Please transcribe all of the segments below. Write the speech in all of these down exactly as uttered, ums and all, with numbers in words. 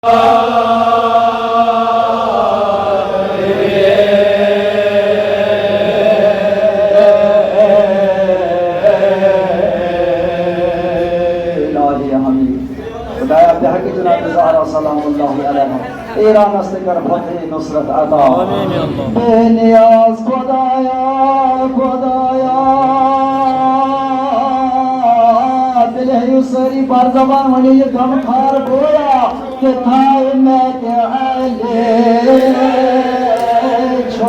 الہی حمید۔ خدایا، بحق جناب زہرا سلام اللہ علیہا، ایرانس تہِ کر فتح نصرت عطا۔ آمین یا اللہ۔ بے نیاز خدایا، خدایا، تیٚلہِ ہیٚیِو سٲری بار زبان ؤنِو یہِ غمخار بویا۔ کِتھاے مےٚ تہِ علی چھُ۔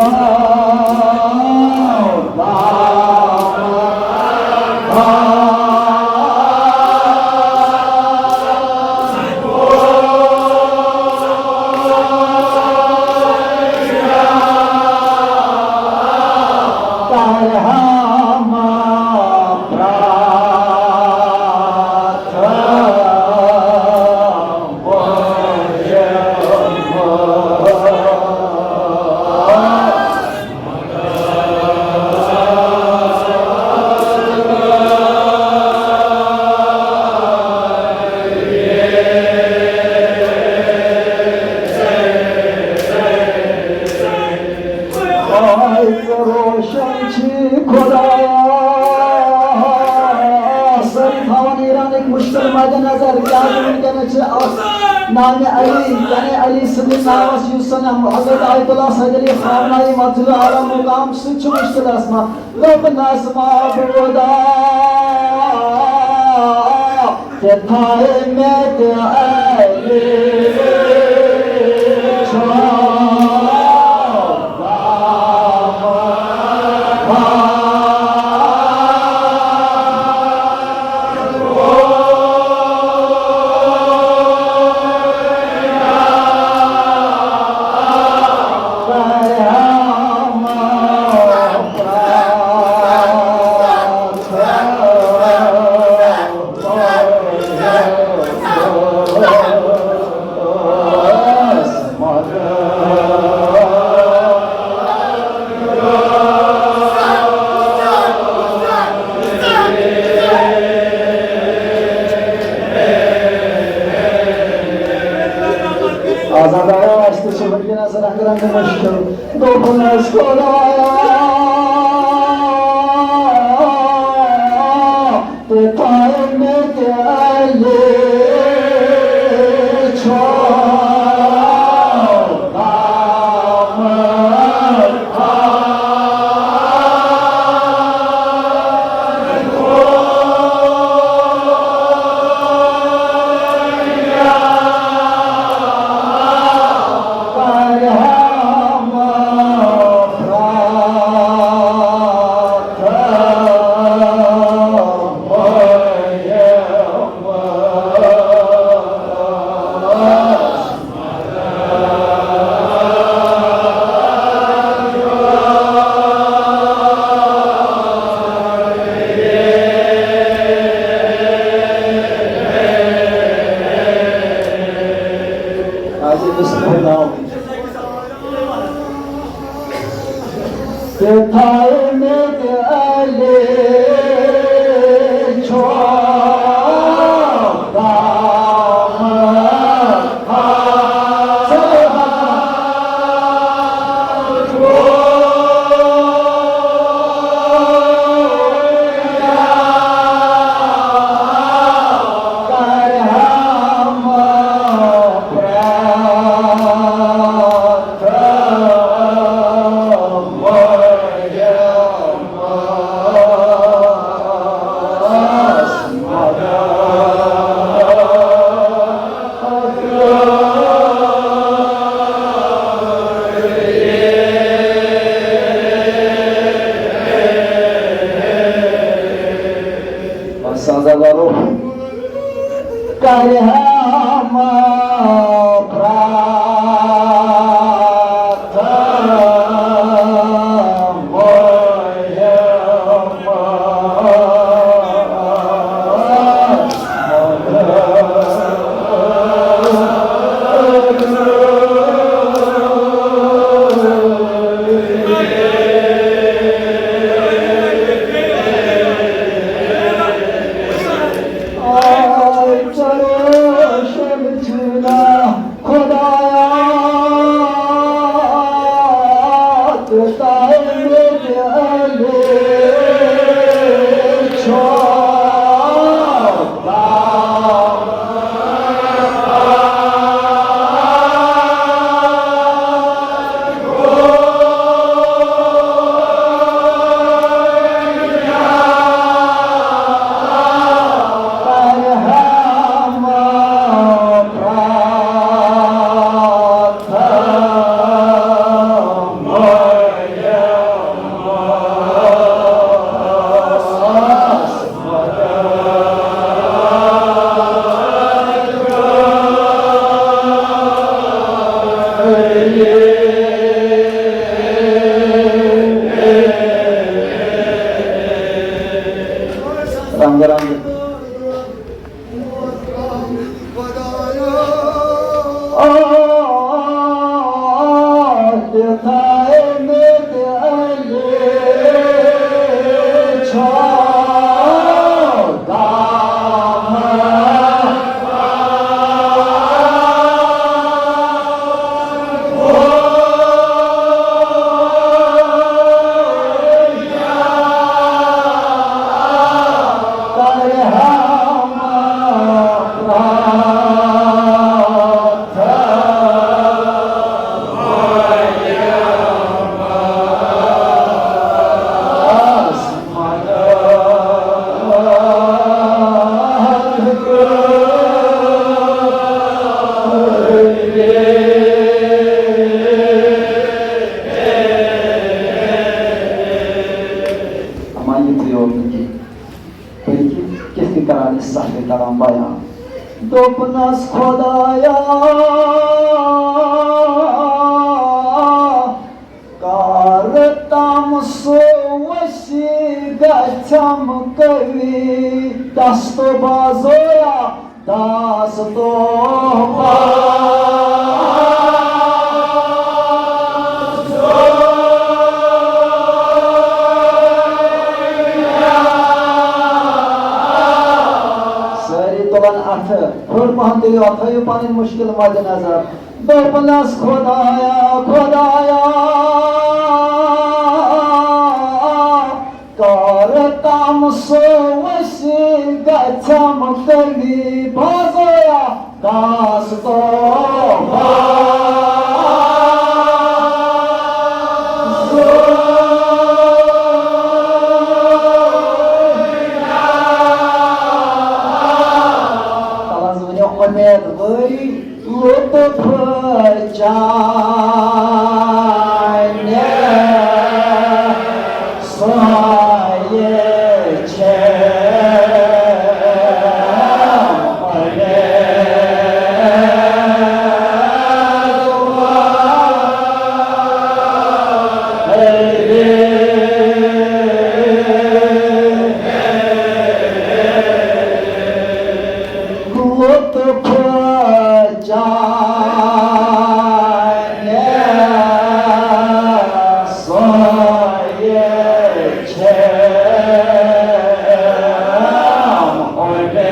آے روشن چھی خدایا، سٲری تھاوان ایرانٕکۍ مُشکِل مدِ نظر، کیٛازِ وٕنکیٚنَس چھِ اَتھ نامہِ علی، یعنی علی سٕنٛدِس ناوَس یُس زَن حضرت آیت اللہ سید علی خامنہ ای مجلس اعلیٰ مقام سۭتۍ چھُ مُشکِلَس منٛز۔ لبنس معبودا، کِتھاے مےٚ تہِ علی چھُ۔ آزاد آیا، اَسہِ تہِ چھِ وٕنکیٚنَس رنٛگہٕ رنٛگہٕ مُشکِل۔ دوٚپُن اَسہِ خۄدایا، تہٕ تھایہِ مےٚ تہِ علی چھُ۔ تہٕ تھایہِ مےٚ تہِ علی چھُ۔ اما یِتُے یوت نہٕ کینٛہہ، بلکہِ کِتھ کٔنۍ کران أسۍ سختی کران بیان۔ دوٚپنَس خۄدایا، کر تام سُہ وسی گژھم قوی، دست بازویا، دست بازو۔ سٲری تُلن اَتھٕ، ہیوٚر پہن تُلِو، اَتھ تھٲیِو پنٕنۍ مُشکِل مدِ نظر۔ دوٚپنَس خۄدایا، خۄدایا، کر تام سُہ وسی گژھم قوی، بازویا، دست بازو۔ تَلہٕ حظ ؤنِو اُمید وٲری۔ لطف چانہِ سایہِ چھِ لطف چانہِ سایہِ چھِ اُمید۔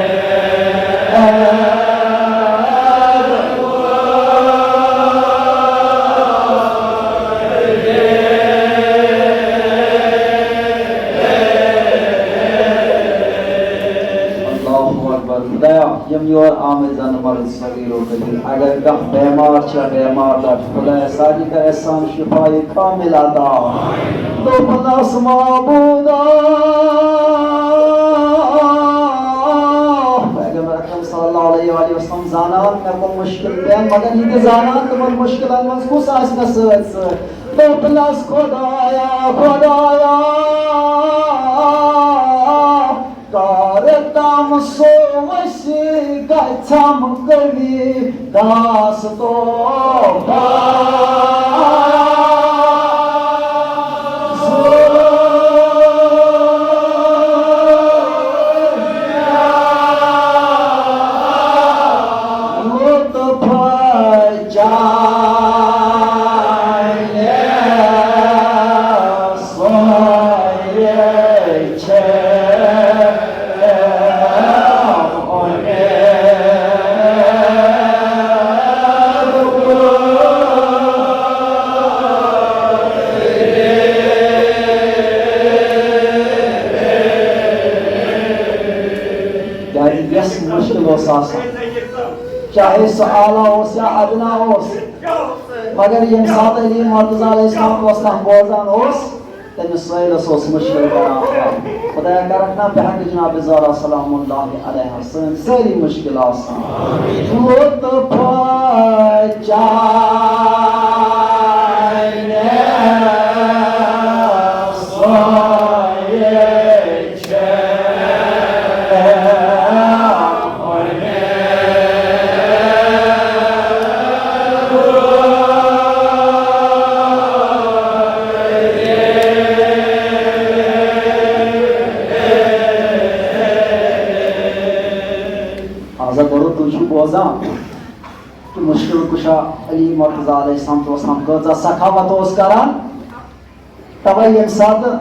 اللہ اکبر۔ خدایا، یِم یور آمٕتۍ زَن مرد صغیر و کبیر، اگر کانٛہہ بیمار چھا، بیمار دار چھُ، خدایا، سارنٕے کر احسان شفای کامل عطا۔ دوٚپنَس معبودا، پیغمبر اکرم صلی اللہ علیہ وآلہ وسلم زانان مےٚ کُم مُشکِل پٮ۪ن، مگر یہِ تہِ زانان تِمن مُشکِلن منٛز کُس آسہِ مےٚ سۭتۍ سۭتۍ۔ دوٚپنَس خۄدایا، خۄدایا، کر تام سُہ وسی گژھم قوی، دست بازو۔ لطف چانہِ سایہِ چھِ اُمید۔ کیٛازِ یۄس مُشکِل اوس آسان، چاہے سُہ اعلیٰ اوس یا ادنا اوس، مگر ییٚمہِ ساتہٕ علی مرتضیٰ علیہ السلام اوس کانٛہہ بوزان اوس، تٔمِس سٲیلَس اوس مُشکِل کران حل۔ خۄدایا، کرکھ نا بحق جناب زہرا سلام اللہ علیہا سٲنۍ سٲری مُشکِل آسان۔ لطف چانہِ سایہِ آزا کرو، تُہۍ چھِو بوزان؟ مشکل کشا علی مرتضی علیہ السلام والسلام کۭژاہ سخاوت اوس کران۔ توے ییٚمہِ ساتہٕ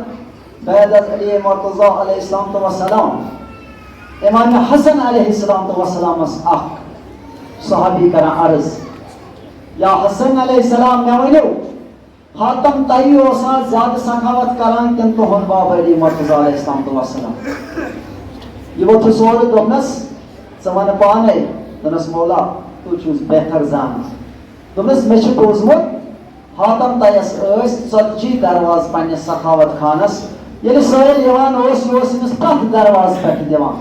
بعد از علی مرتضی علیہ السلام والسلام، امام حسن علیہ السلام والسلامس اکھ صحابی کران عرض، یا حسن علیہ السلام، مےٚ ؤنِو، حاتم طایی اوسا زیادٕ سخاوت کران کِنہٕ تُہُنٛد بابا علی مرتضی علیہ السلام والسلام؟ یہِ ووٚتھُس اورٕ، دوٚپنس، ژٕ وَن پانے۔ دوٚپنس، مولا، تُہۍ چھِوس بہتر زانان۔ دوٚپنس، مےٚ چھُ بوٗزمُت، حاتم طییس ٲسۍ ژتجی دروازٕ پننِس سخاوت خانس۔ ییٚلہِ سٲیِل یِوان اوس، یہِ اوس أمِس پرٛٮ۪تھ دروازٕ پٮ۪ٹھ دِوان۔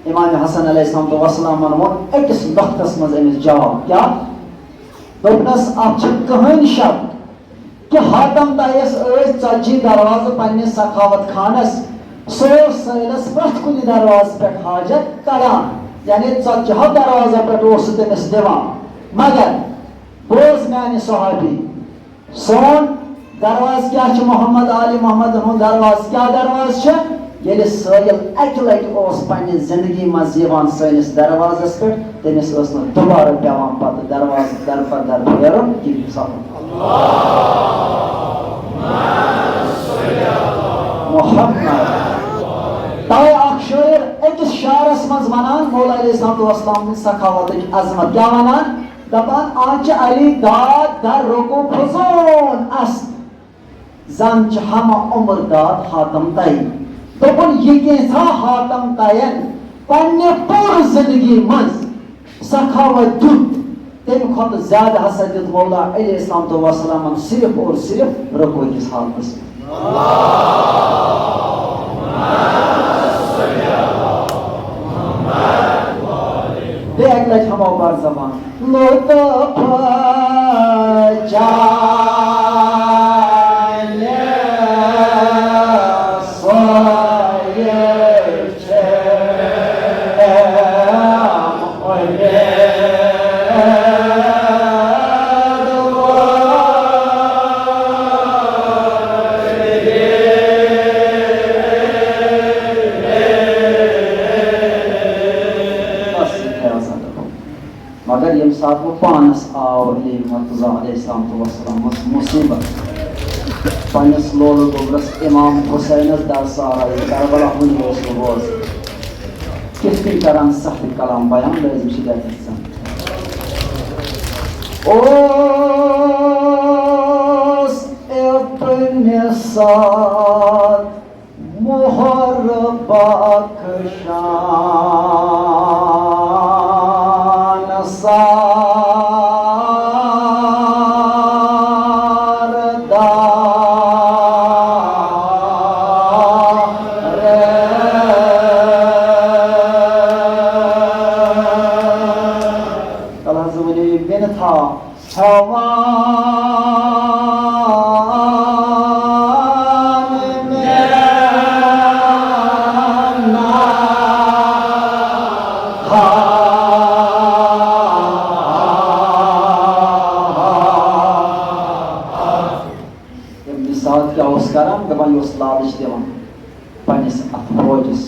امام حسن علیہ السلام والسلامن ووٚن أکِس نۄقطس منٛز أمِس جواب۔ کیٛاہ؟ دوٚپنس، اتھ چھُنہٕ کٕہٕنۍ شک کہِ حاتم طییس ٲسۍ ژتجی دروازٕ پننِس سخاوت خانس۔ سُہ اوس سٲیلس پرٛٮ۪تھ کُنہِ دروازٕ پٮ۪ٹھ حاجت کڑان، یعنی ژتجی ہو دروازو پٮ۪ٹھ اوس سُہ تٔمِس دِوان۔ مگر بوز میانہِ صحابی، سون دروازٕ کیٛاہ چھُ؟ محمد علی محمد ہُنٛد دروازٕ کیٛاہ دروازٕ چھُ؟ ییٚلہِ سٲیِل اَکہِ لَٹہِ اوس پننہِ زندگی منٛز یِوان سٲنِس دروازس پٮ۪ٹھ، تٔمِس ٲس نہٕ دُبارٕ پٮ۪وان پتہٕ دروازٕ در پتہٕ در پھیرُن کِہیٖنۍ۔ سبحان محمد۔ تَوَے اکھ شٲعر أکِس شعرس منٛز وَنان، مولا علیہ الصلوۃ والسلام سٕنٛز سخاوتٕچ عظمت کیٛاہ وَنان؟ دپان، آنچہ علی داد در رکو فزون است، زن چہ ہمہ عمر داد حاتم طی۔ دوٚپُن، یہ کینٛژھا حاتم طیَن پننہِ پوٗرٕ زندگی منٛز سخاوت دیُت، تمہِ کھۄتہٕ زیادٕ ہسا دیُت مولا علیہ الصلوۃ والسلامن صرف اور صرف رکوع کِس حالتس منٛز۔ بیٚیہِ اَکہِ لَٹہِ ہمو بر زبان۔ لطف چانہِ سایہِ چھِ اُمید۔ بس، یہِ تھٲیِو سا۔ مگر ییٚمہِ ساتہٕ وۄنۍ پانَس آو علی مرتضیٰ علیہ الصلوۃ والسلامَس مُصیٖبت، پنٛنِس لولہٕ گوٚبرَس امام حسینَس درسا آیہِ کربلا ہُنٛد اوس نہٕ بوزان۔ کِتھ کٔنۍ کران صاحب کلام بیان، لٲزم چھِ گژھِ گژھان۔ اوس ابن سعد مہر بخشان سردار۔ تَلہٕ حظ ؤنِو یہِ مِنتھا۔ ہٮ۪وان مےٚ نہ ییٚمہِ ساتہٕ کیٛاہ اوس کران، دَپان یہِ اوس لالٕچ دِوان پنٛنِس اَتھ فوجَس۔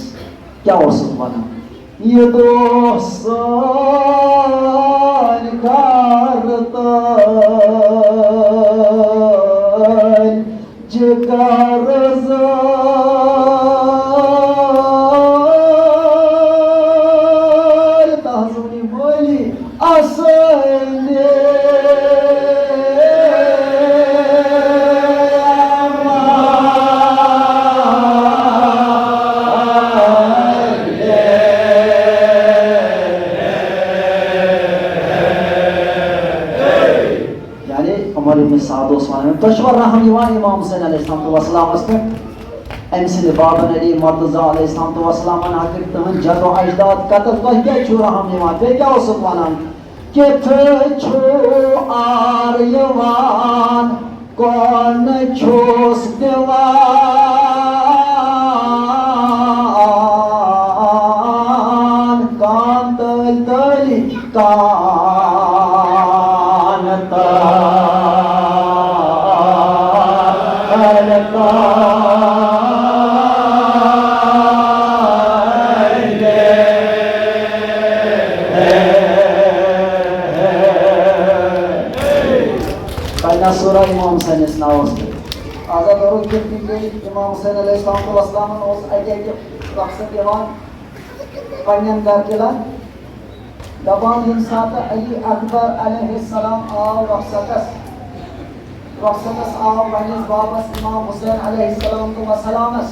کیٛاہ اوسُکھ وَنان؟ یہِ دۄہ سٲنۍ گَرٕ تٲرۍ جِگَرٕ زٲرۍ۔ تَحظ ؤنِو مٲلی اَصٕلہِ یعنی عمر ابن سعد اوس وَنان، تۄہہِ چھُوا رحم یِوان امام حسین علیہ الصلوۃ والسلامَس پٮ۪ٹھ؟ أمۍ سٕنٛدِ بابن علی مرتضیٰ علیہ الصلوۃ والسلامَن ہا کٔرۍ تُہٕنٛدۍ جد و اجداد قتل، تۄہہِ کیٛازِ چھُو رحم یِوان؟ بیٚیہِ کیٛاہ اوسُکھ وَنان؟ کِتھ چھُ عار یِوان، کون چھُس دِوان؟ کان تٲلۍ تٲلی، کان تٲلۍ تٲلۍ۔ سورہ امام حسینس ناوس پٮ۪ٹھ۔ آزاد درود کِتھ کٔنۍ گٔے؟ امام حسین علیہ الصلوۃ والسلامن اوس اکہِ اکہِ رۄخصت دِوان پننٮ۪ن گرٕ دِلن، دپان، ییٚمہِ ساتہٕ علی اکبر علیہ السلام آو رۄخصتس، رۄخصتس آو پننِس بابس امام حسین علیہ السلام تہٕ وسلامس،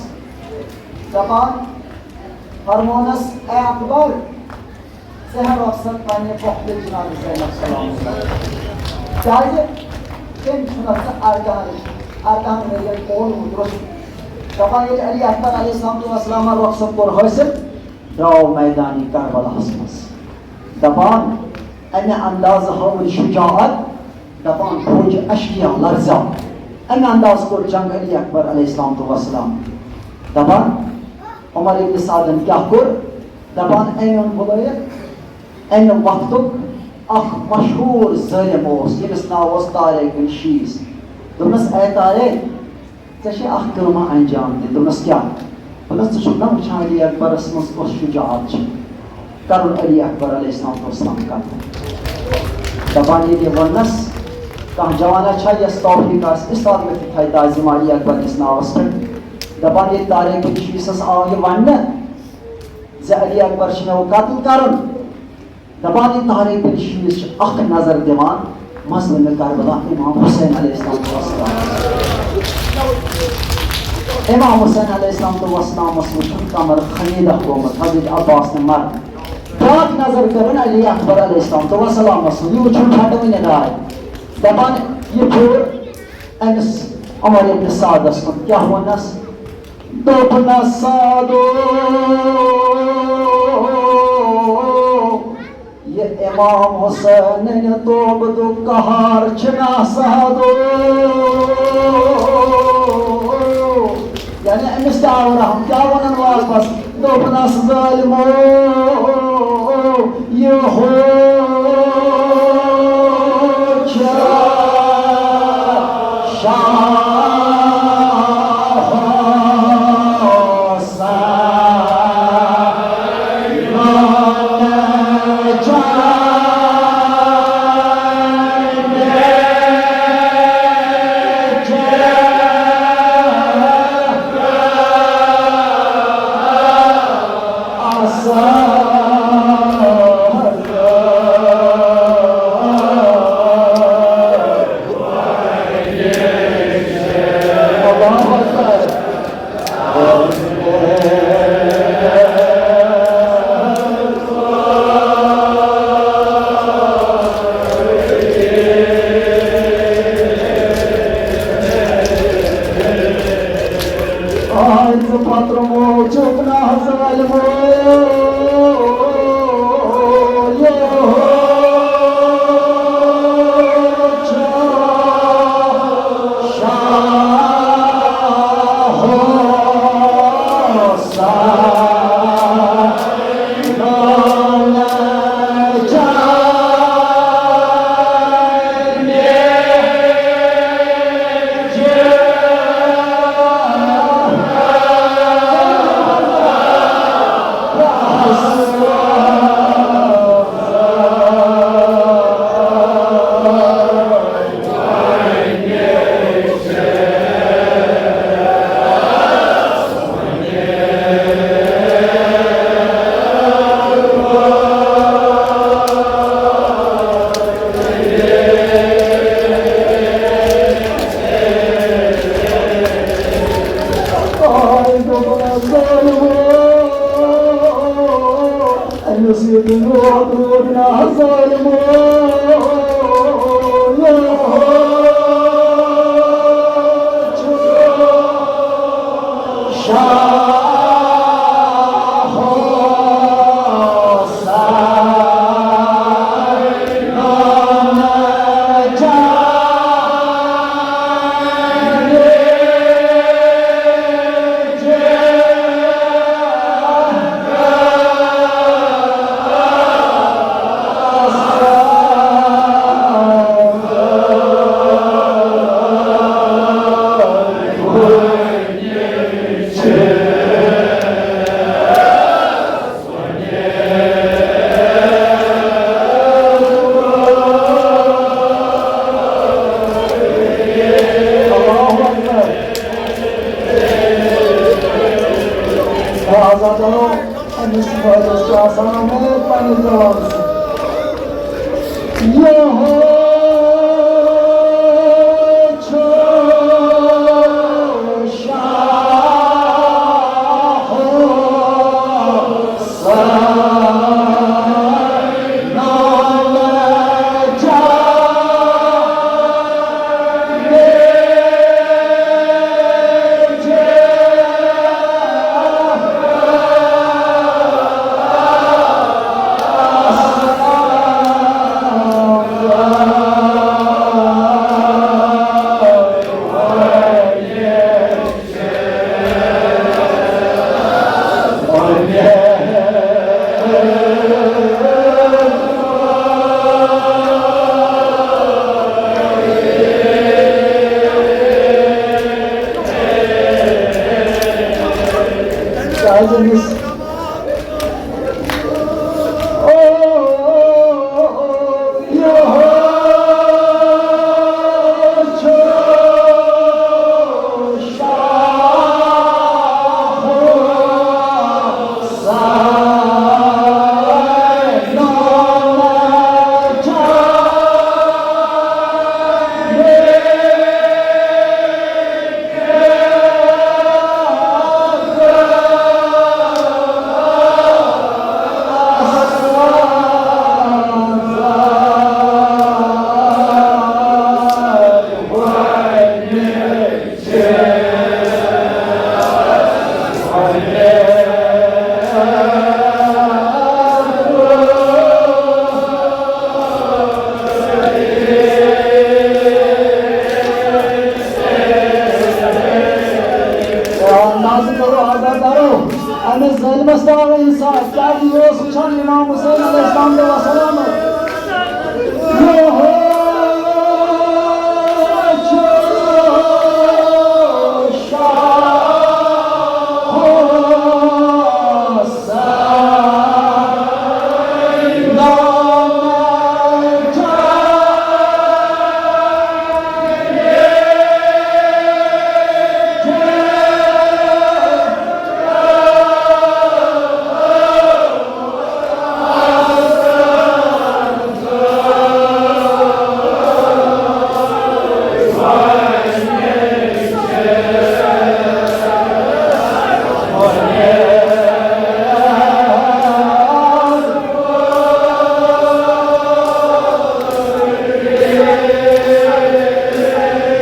دپان، فرمونس، اے اکبر، ژےٚ ہٮ۪تھ رۄخصت پننہِ پۄپھتٕر جناب زینب سلام اللہ۔ کیازِ؟ تٔمۍ چھُنہٕ ژٕ اردہن، اردہن ؤرین پوٚرمُت روٚچھمُت۔ دپان، ییٚلہِ علی اکبر علیہ السلام والسلامن رۄخصت کوٚر حٲصِل، درٛاو میدانِ کربلاہس منٛز۔ دپان، امہِ اندازٕ ہٲوٕن شجاعت، دپان، فوج اشکیا لرزیو۔ امہِ اندازٕ کوٚر جنگ علی اکبر علیہ السلام والسلام۔ دپان، عمر ابن سعدن کیٛاہ کوٚر؟ دپان، أمۍ اوٚن بُلٲیِتھ امہِ وقتُک اکھ مشہوٗر ظٲلم اوس، ییٚمِس ناو اوس طارق بن شیس۔ دوٚپنس، اے طارق، ژےٚ چھے اکھ کٲمہ انجام دِنۍ۔ دوٚپنس، کیٛاہ؟ دوٚپنس، ژٕ چھُکھ نا وٕچھان علی اکبرس منٛز کۄس شجاعت چھِ؟ کرُن علی اکبر علیہ السلام والسلام قتل۔ دپان، ییٚلہِ یہِ ووٚننس، کانٛہہ جوانا چھا یس توفیق آسہِ، استاد مےٚ تہِ تھایہِ تعظیمہ علی اکبر کِس ناوس پٮ۪ٹھ۔ دپان، ییٚلہِ طارق بن شیسس آو یہِ وننہٕ زِ علی اکبر چھُ مےٚ وۄنۍ قتل کرُن، دپان، یہِ طارق بن شیس چھُ اکھ نظر دِوان مظلوم کربلا امام حسین علیہ السلام والسلام۔ امام حسین علیہ السلام والسلامس وٕچھُن کمر خمیدہ گوٚمُت حضرت عباس نے مرد۔ بیاکھ نظر کرُن علی اکبر علیہ السلام والسلامس کُن، یہِ وٕچھُن پھٹوٕنہِ راے۔ دپان، یہِ پھیوٗر أمِس عمر ابن سعدس کُن۔ کیٛاہ ووٚننس؟ دوٚپنس، سعدو، یہِ امام حسینٕنۍ توبہٕ دُک قہر چھُنہ سہدو۔ یعنی أمِس تہِ آو رحم، کیٛاہ وَنان واپس؟ دوٚپنس، ظٲلمو، یہِ ہو چھا شاہ کیٛازِ أمِس؟ او، یہِ حظ چھُ شاہ حسین۔ ناز کرو، آزاد کرو۔ أمِس ظٲلمَس ترٛاو اِنصاف۔ کیٛازِ یہِ اوس وٕچھان اِمام حُسین علیہ السلام تہٕ وسلام۔ یہِ حظ چھُ شاہ حسین۔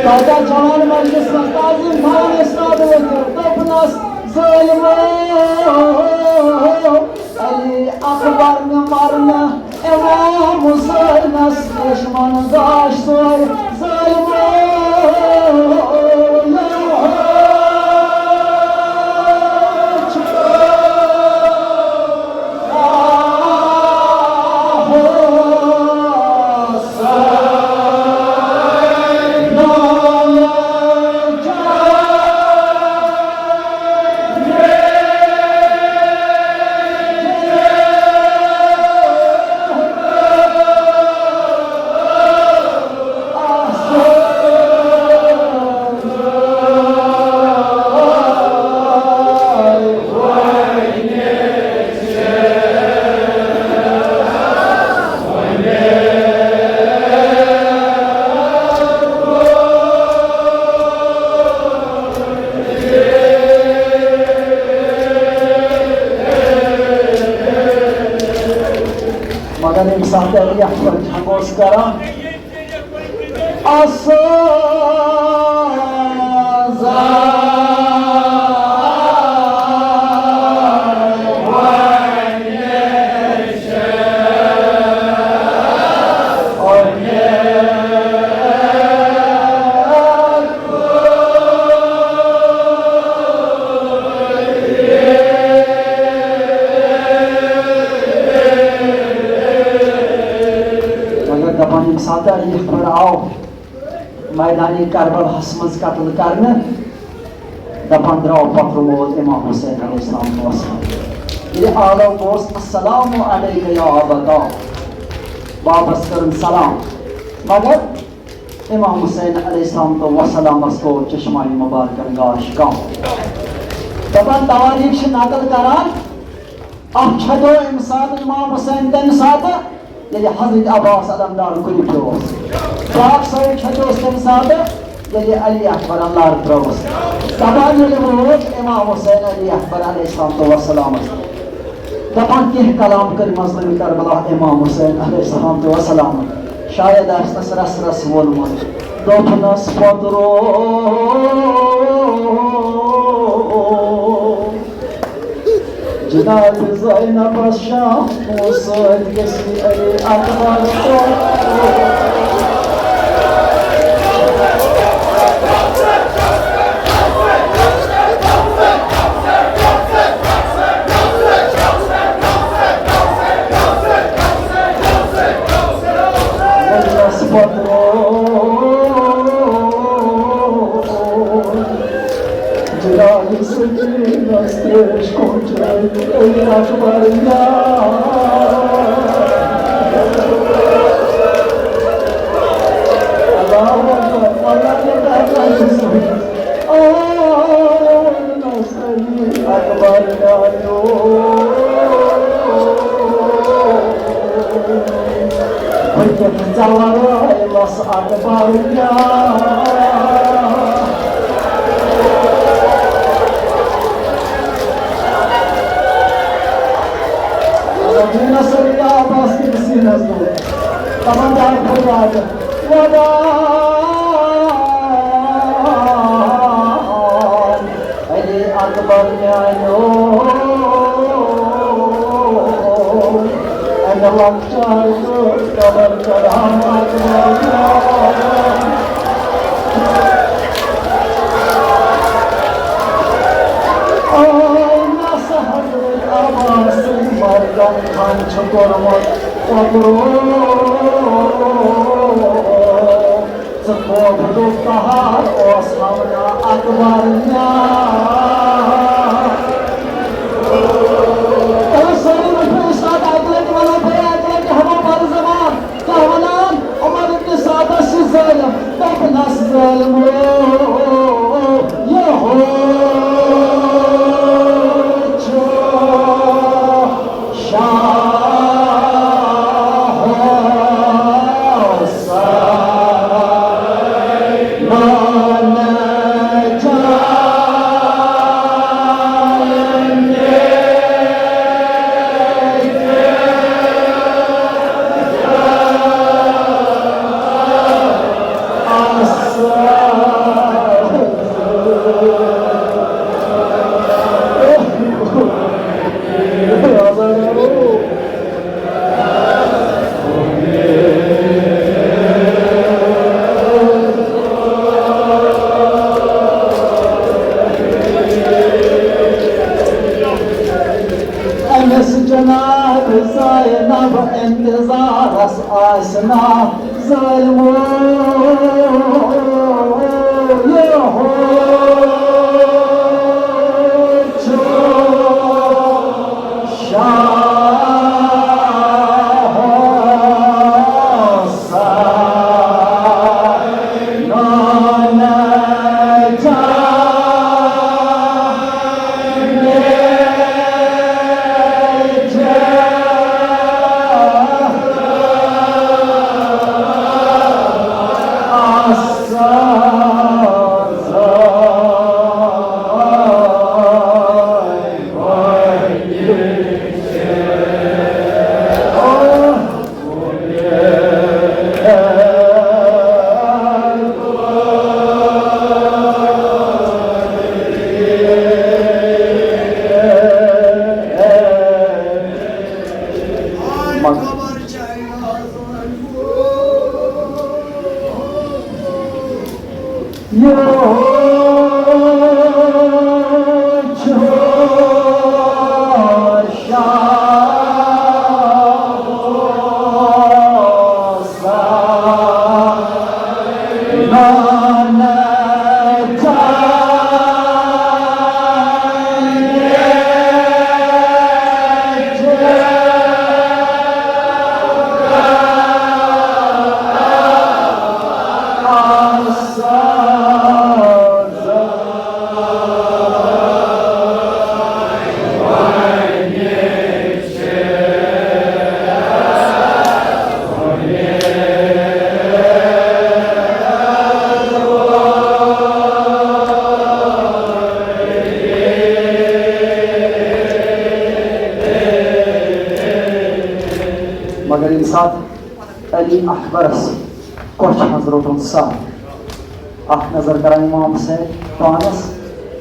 تتھ جوان مجلس منٛز تعظیم خان استاد وۄتھُن، دوٚپنس، "ظٲلمو، علی اکبر نہٕ مرنہٕ امام حسینس، دشمن گاش سورُے ظٲلمو۔" مگر ییٚمہِ ساتہٕ علی اکبر جنگ اوس کران، اَسُن زار وۄنۍ چھُ۔ مگر دپان ییٚمہِ ساتہٕ علی اکبر آو میدانِ کربلاہس منٛز قتل کرنہٕ، دپان درٛاو پتھ رُموز امام حسین علیہ السلام وسلم۔ ییٚلہِ آلو گوس، "السلام علیک یا ابا"، بابس کٔرٕن سلام، مگر امام حسین علیہ السلام تو وسلامس کوٚر چشمہ مبارکن گاش کم۔ دپان توٲریٖخ چھِ نقل کران، اکھ چھدیو امہِ ساتہٕ امام حسین تمہِ ساتہٕ ییٚلہِ حضرت عباس علمدار کُلہِ پیوٚو اوس۔ بیٛاکھ سایڈ چھچوس تَمہِ ساتہٕ، ییٚلہِ علی اکبر علمدار ترٛووُس۔ دَپان ییٚلہِ ووت امام حسین علی اکبر علیہ الصلوۃ والسلامس، دَپان کینٛہہ کلام کٔرۍ مظلوم کربلا امام حسین علیہ الصلوۃ والسلام۔ شاید آسنَس رس رس ووٚنمُت، دوٚپنَس پتہٕ روو جناب زینبس شام سۭتۍ گژھی علی اکبر۔ جلال سکینس تریش کھوچرٲوِتھ علی اکبر یار۔ اللہ اکبر، اللہ اکبر۔ آ، علی اکبر یارو۔ وٕنکٮ۪ن ژےٚ ورٲے مس اکبر یار۔ مدینہ سٲری آباس کِتھ سیٖنس منٛز۔ تمام جان فریاد۔ وداع۔ علی اکبر میانیو، اَمہِ لۄکچار تہٕ قبر چڑھان اکبر میانیو۔ او نسا حضرت عباسٕنۍ مردن خان چھُ کوٚرمُت اوترٕ۔ ژٕ کوبرُک قہر اوس ہمنا اکبر میان۔ تہٕ سٲری وٕچھو أسۍ ساتہٕ اَکہِ لَٹہِ وَنو بیٚیہِ اَکہِ لَٹہِ ہمو بر زمان۔ کیٛاہ وَنان؟ عمر ابن سعدس چھِ ظٲلِم، دوٚپنَس ظٲلمو، یہِ ہو چھُ شاہ حسین۔ أمِس جناب زینب انتظارس آسہِ نا ظٲلمو، یہِ ہو چھُ شاہ حسین۔ ساتہٕ علی اکبرس کۄچھِ منٛز روٚٹُن سر۔ اکھ نظر کران امام حسین پانس،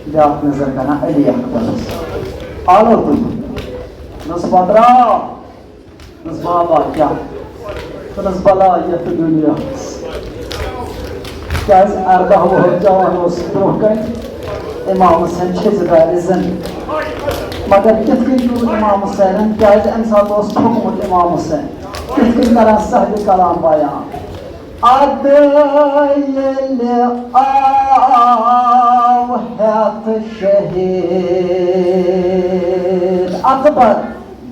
بیاکھ نظر کران علی اکبرس۔ آلو تُلُن۔ دوٚپُس، "پتہٕ راو۔" دوٚپُس، "بابا، کیٛاہ؟" دوٚپُس، "بلا یتھ دُنیاہس۔" کیٛازِ ارداہ وُہُر جوان اوس برٛونٛہہ کنہِ، امام حسین چھٔزِ دارِ زِندٕ۔ مگر کِتھ کٔنۍ روٗد امام حسینن؟ کیٛازِ امہِ ساتہٕ اوس تھوٚکمُت امام حسین؟ کِتھ کٔنۍ کران صاحبِ کلام بیان؟ ادٕ ییٚلہِ آو ہٮ۪تھ شہیٖد اکبر،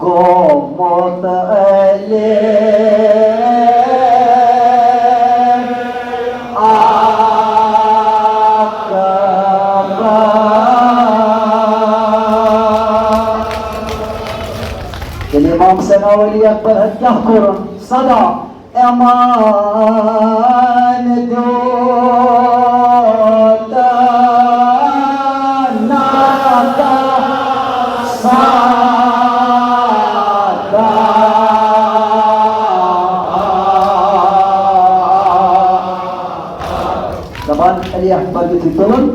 گوٚمُت علی اکبر۔ ییٚلہِ امام حسین علی اکبر کیٛاہ کوٚرُن؟ صدا ایمان دیوتا ناتا سادا۔ دپان علی اکبر یُتھُے تُلُن،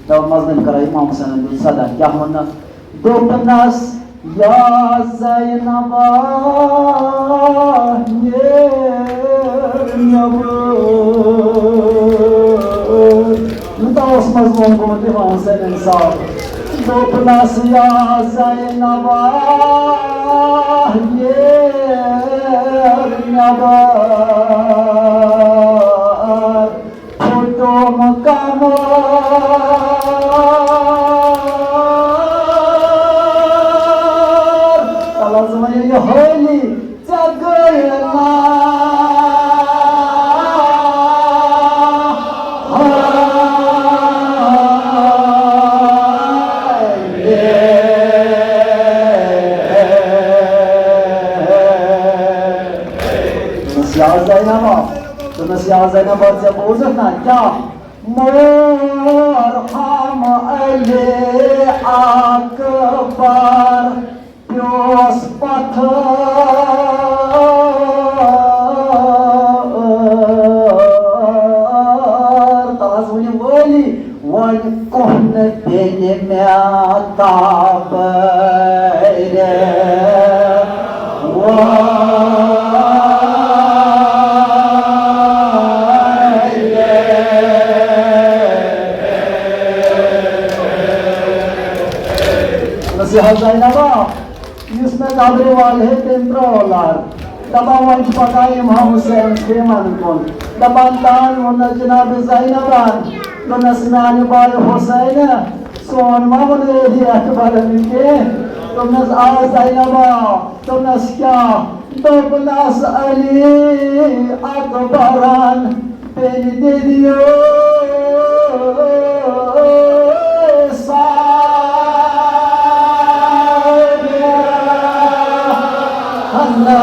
دپان مظلوم کران امام حسینن دیُت صدا، کیٛاہ ووٚننس؟ دوٚپنس، یا زینبا، نیر نٮ۪بر۔ یوٗتاہ اوس مظلوم گوٚمُت امام حسین صاحب۔ دوٚپنس، یا زینبا، نیر نٮ۪بر۔ پھُٹُم کمر۔ تلس وۄنۍ یہِ حٲلی، ژےٚ گٔے نا حٲلی۔ دوٚپنس، یا زینبا، دوٚپنس، یا زینبا، ژےٚ بوٗزُتھ نا کیٛاہ؟ مرحم علی اکبر پیوس پتھر۔ تَلہٕ حظ ؤنِو وٲلی، وۄنۍ کۄہنہٕ بیٚنہِ مےٚ تابرِ۔ نصیحت زینبا، یُس مےٚ قبرِ والہِ ہے، تٔمۍ ترٛوو لر۔ دپان، وۄنۍ چھُ پکان امام حسین خیمن کُن۔ دپان، تان ووٚننس جناب زینبن، دوٚپنس، میانہِ بایہِ حسینہ، سون ما ووٚن علی اکبرن کینٛہہ؟ دوٚپنس، آ زینبا۔ دوٚپنس، کیٛاہ؟ دوٚپنس، علی اکبرن بیٚنہِ دِدیو سارِ ہنا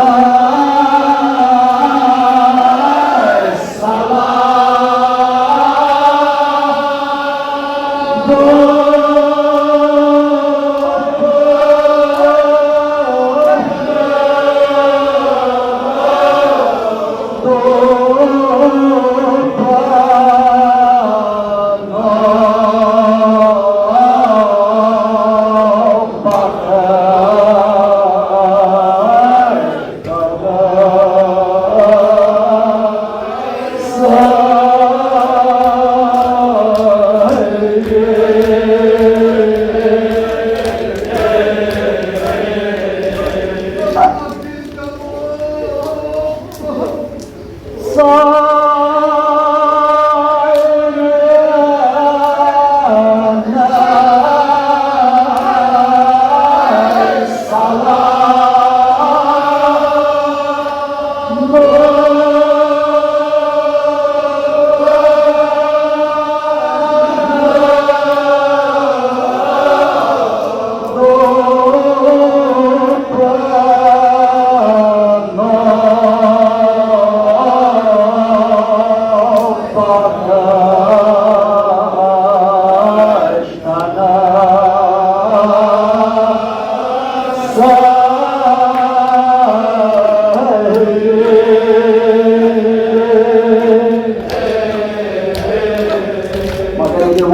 سلام۔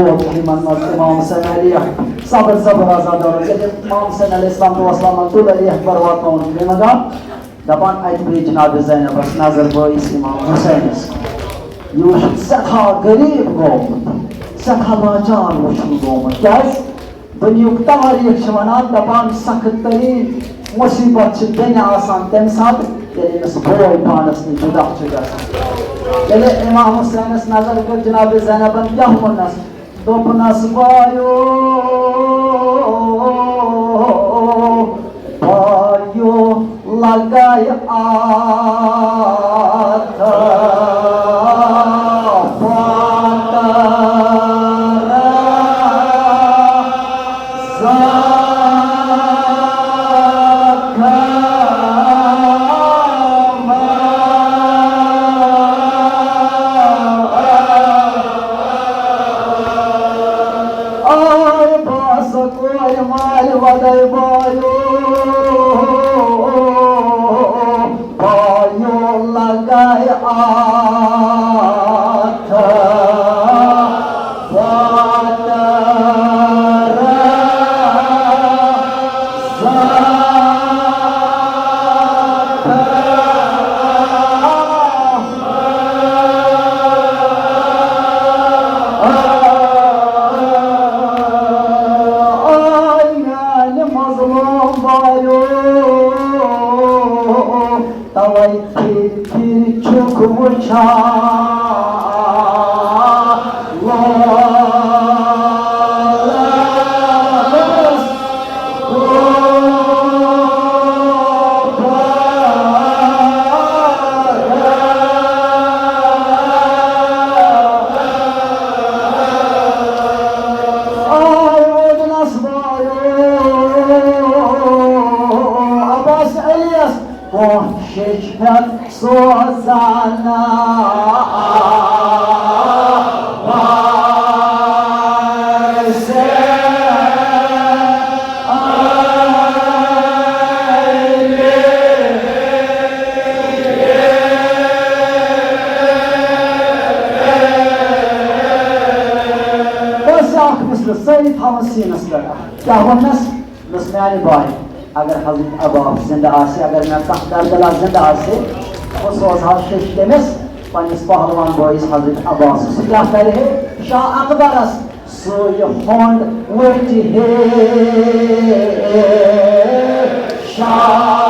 یِمن منٛز امام حسین علی اکبر، صبر صبر آزاد دوران ییٚلہِ امام حسین علیہ السلام والسلام علیہ اکبر واتناوُن چھُ مگر دپان اتہِ پیٚیہِ جناب زینبس نظر بٲیِس امام حسینس۔ یہِ وٕچھِتھ سٮ۪ٹھاہ غریٖب گوٚمُت، سٮ۪ٹھاہ لاچار وٕچھُن گوٚمُت۔ کیٛازِ؟ دُنیہُک تواریٖخ چھِ وَنان، دَپان، سخت تریٖن مُصیٖبت چھِ بیٚنہِ آسان تَمہِ ساتہٕ، ییٚلہِ أمِس بوے پانَس نِش جُدا چھُ گژھان۔ ییٚلہِ اِمام حُسینَس نظر کٔر، جِناب زینبَن کیٛاہ ووٚننَس؟ دوٚپنَس، "بایو، بایو، لگایہِ آتھا پتر زاکا ما۔" آے باسکوے مالہِ وَدَے بایو، بایو لگایہِ آتھا پتر زاکا۔ آے میانہِ مظلوم بایو، توے پھر پھر چھُکھ وٕچھان لولس۔ عباس علیس کوشش ہیت سوزانہ۔ بس اکھ مثل سٲری تھاوان سیٖنس پٮ۪ٹھ۔ کیٛاہ ووٚننس؟ دوٚپنس، میانہِ بایہِ، اگر حضرت عباس زندٕ آسہِ، اگر مےٚ کانٛہہ کربلا زندٕ آسہِ، بہٕ سوزٕ ہا شیٚچھ تٔمِس، پننِس پہلوان بٲیِس حضرت عباسس۔ سُہ کیٛاہ کرِ ہے؟ شاہ اکبرس سُے ہونٛڈ وٕچھِ ہے شاہ۔